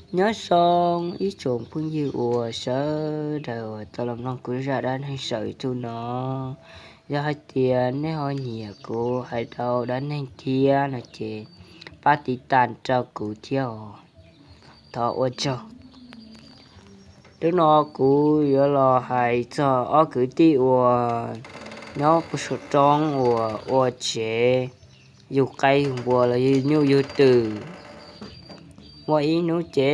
Nyob zoo ib tsoom phooj ywg uas sawv daws uas tau los mloog kuv zaj dab neeg saum YouTube no. Yog hais tias nej ho nyiam kuv hais rau dab neeg thiab no ces pab tiv tas rau kuv thiab os. Thov ua tsaug. Hnub no kuv yuav los hais txog ob kwv tij uas nyob puag saum roob uas ua tsev yug qaib yug npua los yug nyuj yug twm. Muaj ib hnub ces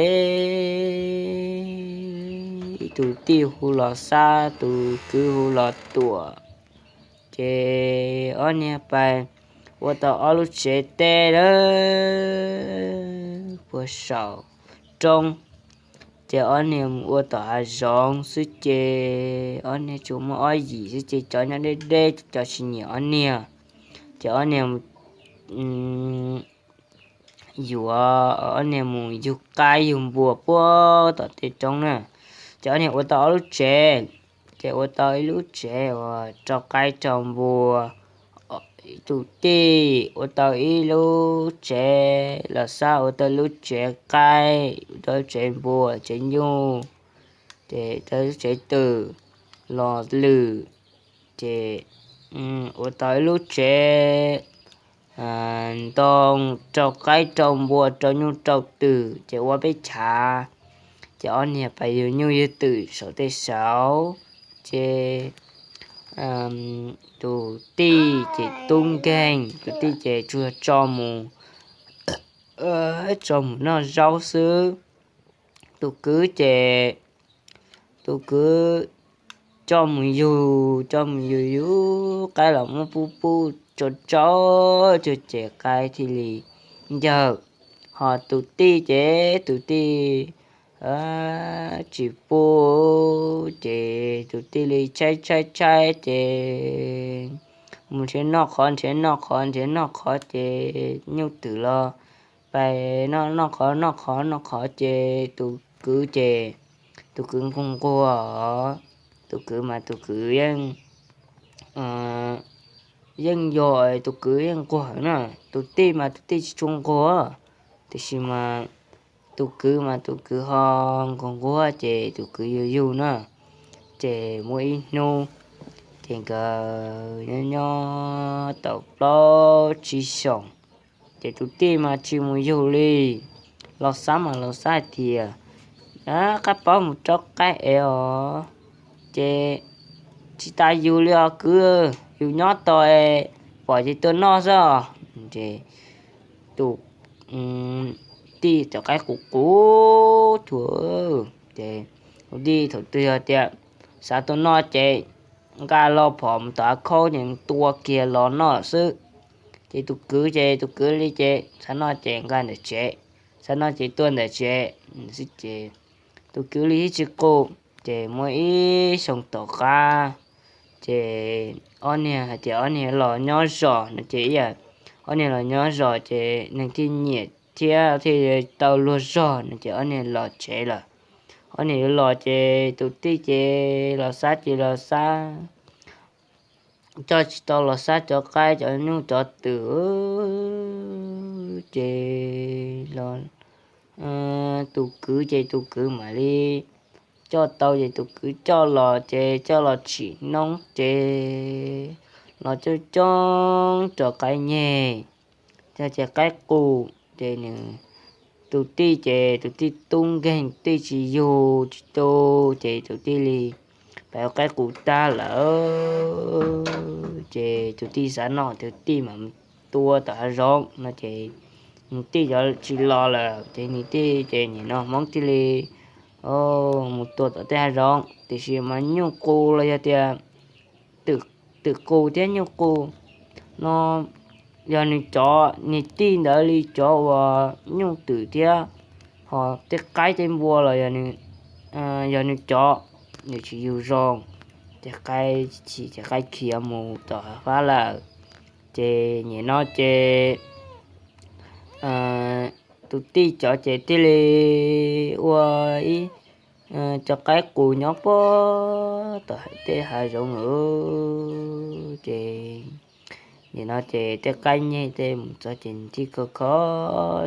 ib tus tij hu Los Xab, tus kwv hu Los Tuam. Ces ob niag pais ua tau ob lub tsev teb lawm puag saum roob. Ces ob niag mus ua tom hav zoov xwb ces ob niag tsuas muaj ob yim xwb ces cov nyob deb deb cov tsis nyiam ob niag. Ces ob niag mus yuav, ob niag mus yug qaib yug npua puag tom tej roob na. Ces ob niag ua tau ob lub tsev, ces ua tau ib lub tsev uas rau qaib rau npua. Tus tij ua tau ib lub tsev, Los Xab ua tau lub tsev qaib, ua tau lub tsev npua, tsev nyuj, ces tau lub tsev twm, Los Lwm, ces ua tau ib lub tsev ntoo rau qaib rau npua rau nyuj rau twm ces ua peb chav. Ces ob niag pais yug nyuj yug twm saum tej saud. Ces tus tij ces tub nkeeg, tus tij ces tsuas tso mus, tso mus noj zaub xwb. Tus kwv ces tus kwv coj mus yug, coj mus yug yug qaib los muab pub pub tsau tsau, ces qaib thiaj li ncawg. Ho tus tij ces tus tij tsis pub, ces tus tij li tshaib tshaib tshaib ces mus nrhiav noj qhov, nrhiav noj qhov, nrhiav noj qhov ces nyuj twm los pais noj noj qhov noj qhov noj qhov ces tus kwv ces tus kwv nquag nquag. Tus kwv mas tus kwv yeej, yeej yog tus kwv yeej nquag na. Tus tij mas tus tij tsis tshua nquag, tiam sis mas tus kwv mas tus kwv ho nquag nquag ces tus kwv yug yug na. Ces muaj ib hnub ces nkawd nyob nyob tau plaub tsib xyoos, ces tus tij mas tsis mus yug li. Los Xab mas Los Xab hais tias, qab paub mus rau qaib es os, ces tsis tas yus li os kwv, yus nyob tau es pom ces tua noj xwb. Ces tus tij cov qaib qus qus cuag, ces tus tij thaum twg yog tias xav tua noj ces nqa lo phom mus tom av khaub ces tua kiag los noj xwb. Ces tus kwv ces tus kwv li ces xav noj ces nqa ntawm tsev, xav noj ces tua ntawm tsev xwb ces tus kwv li tsis qus. Ces muaj ib xyoo tom qab, ces ob niag hais tias ob niag los nyob zos no ces ib yam, ob niag los nyob zos ces neeg thiaj nyiam thiab thiaj tau luag zog no ces ob niag los tsev lawm. Ob niag yuav los ces tus tij ces Los Xab ces Los Xab coj tsis tau Los Xab cov qaib cov nyuj cov twm, ces tus kwv ces tus kwv mam li coj tau ces tus kwv coj los ces coj los tsim noob ces los coob coob rau qaib nyeg, ces qaib qus ces nws, tus tij ces tus tij tub nkeeg tij tsis yug tsis tu, ces tus tij li pais ua qaib qus tag lawm. Ces tus tij xav noj tus tij mam tua tom hav zoov no ces nws tij cov tsis los lawm ces nws tij ces nim no Hmoob thiaj li mus tua tom tej hav zoov. Tiam sis mas nyuj qus los yog tias twm qus thiab nyuj qus no yog nws cov, nws tij ntawd li cov uas nyuj twm thiab, ho tej qaib tej npua los yog nws cov, nws tsis yug zoo, ces qaib chim ces qaib khiav mus tom hav fab lawm. Ces nim no ces tus tij cov ces thiaj li ua ib cov qaib qus nyob puag tom tej hav zoov lawm. Ces nim no ces tej qaib nyeg tej mus txog ces nws thiaj kho kho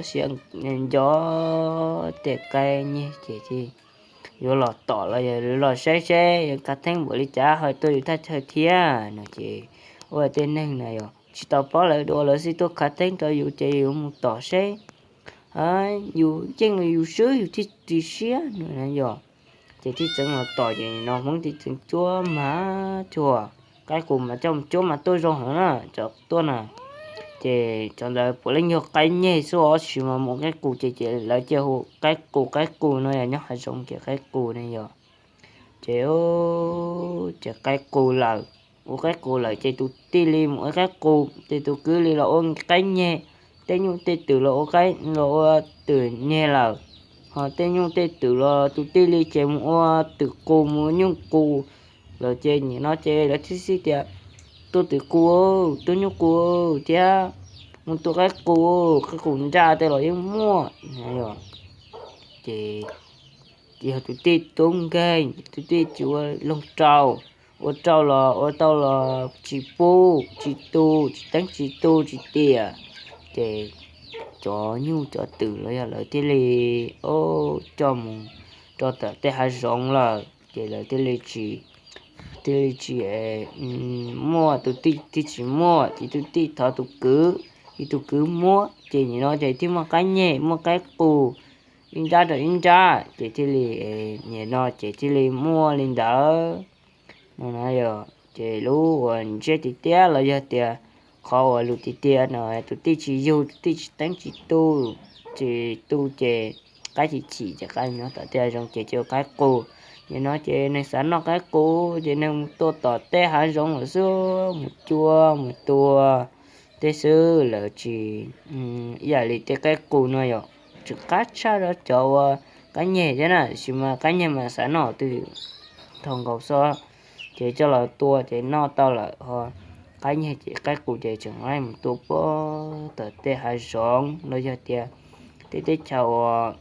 siab nco tej qaib nyeg ces yuav los tom los yog los saib seb yuav khav theeb npaum li cas ho tuaj yus thaj chaw thiab no ces ua tej neeg na yog tsis tau paub lawv dua lawv xij tuaj khav theeb rau yus ces yuav mus tom seb yus yeej yus swb yus thiaj ris siab no yog. Ces thiaj txeev los tom ces no Hmoob thiaj txeev cuab mas cuag qaib qus mas coj cuab mas tuaj zoo heev na cov tuaj na. Ces cov ntawd puav leej yog qaib nyeg xwb os, tab sis mas mus qaib qus ces ces lawv cia hu qaib qus qaib qus no yog nyob hav zoov ces qaib qus ne yog. Ces ces qaib qus lawm, ua qaib qus lawm ces tus tij li mus ua qaib qus ces tus kwv li los ua qaib nyeg, tej nyuj tej twm los ua qaib los ua twm nyeg lawm, ho tej nyuj tej twm los tus tij li ces mus ua twm qus mus ua nyuj qus lawm ces nim no ces lawv thiaj xij tias tua twm qus, tua nyuj qus thiab mus tua qaib qus, qaib qus nraj tej los yeej muaj. Ces yog tus tij tub nkeeg, tus tij tsis ua loog rau, ua rau los ua tau los tsis pub tsis tu, tsis teeb tsis tu tsis tiam, ces cov nyuj cov twm los yog lawv thiaj li coj mus rau tom tej hav zoov lawm ces lawv thiaj li tsis, thiaj li tsis muaj, tus tij thiaj tsis muaj ces tus tij thov tus kwv, ces tus kwv muab ces nim no ces thiaj muaj qaib nyeg muaj qaib qus, ib nrab rau ib nrab ces thiaj li, nim no ces thiaj li muaj li ntawd no na yog. Ces lub uas ntsiab tiag tiag los yog tias qhov uas lus tiag tiag no tus tij tsis yug, tus tij tsis teeb tsis tu, tsis tu ces qaib tsis chim ces qaib nyob tom tej hav zoov ces cia ua qaib qus. Nim no ces neeg xav noj qaib qus ces neeg mus tua tom tej hav zoov lawm xwb, mus cua mus tua tej xwb, lawv tsis ib yam li tej qaib qus no yog tseem qab tshaj rau cov uas qaib nyeg thiab na, tab sis mas qaib nyeg mas xav noj twg thaum nkaus xwb ces coj los tua ces noj tau lawm ho. Qaib nyeg ces qaib qus ces tseem mus tua puag tom tej hav zoov los yog tias tej teb chaws uas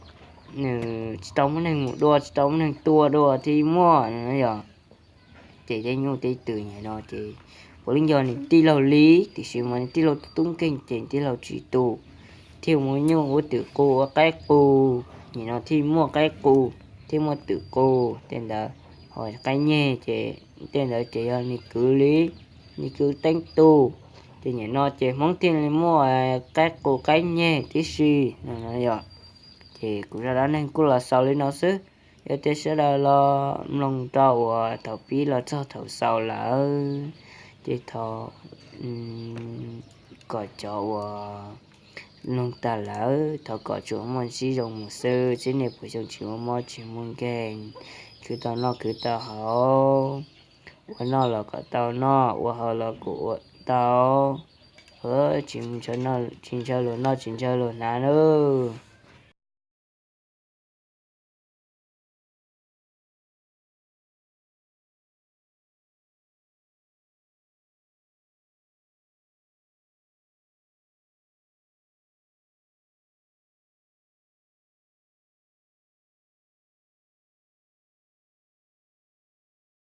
nws tsis tau muaj neeg mus dua tsis tau muaj neeg tua dua thiaj muaj no yog. Ces tej nyuj tej twm nim no ces puav leej yog nws tij laug li, tiam sis mas nws tij laug tub nkeeg ces nws tij laug tsis tu, thiaj muab nyuj ua twm qus ua qaib qus, nim no thiaj muaj qaib qus thiaj muaj twm qus tej ntawd. Ho qaib nyeg ces tej ntawd ces yog nws kwv li, nws kwv teeb tu. Ces nim no ces Hmoob thiaj li muaj qaib qus qaib nyeg tib si no yog. Ces kuv zaj dab neeg kuj los xaus li no xwb. Yog tias sawv daws los mloog rau uas thaum pib los txog thaum xaus lawm, ces thov kom cov uas mloog tag lawm thov kom tsuas muaj sib zoo mus xwb, tsis nej puas xyoo tsis muaj mob tsis muaj nkeeg, khwv tau noj khwv tau haus, ua noj los kom tau noj, ua haus los kom ua tau, tsis ntshaw luag noj tsis ntshaw luag hnav nawb.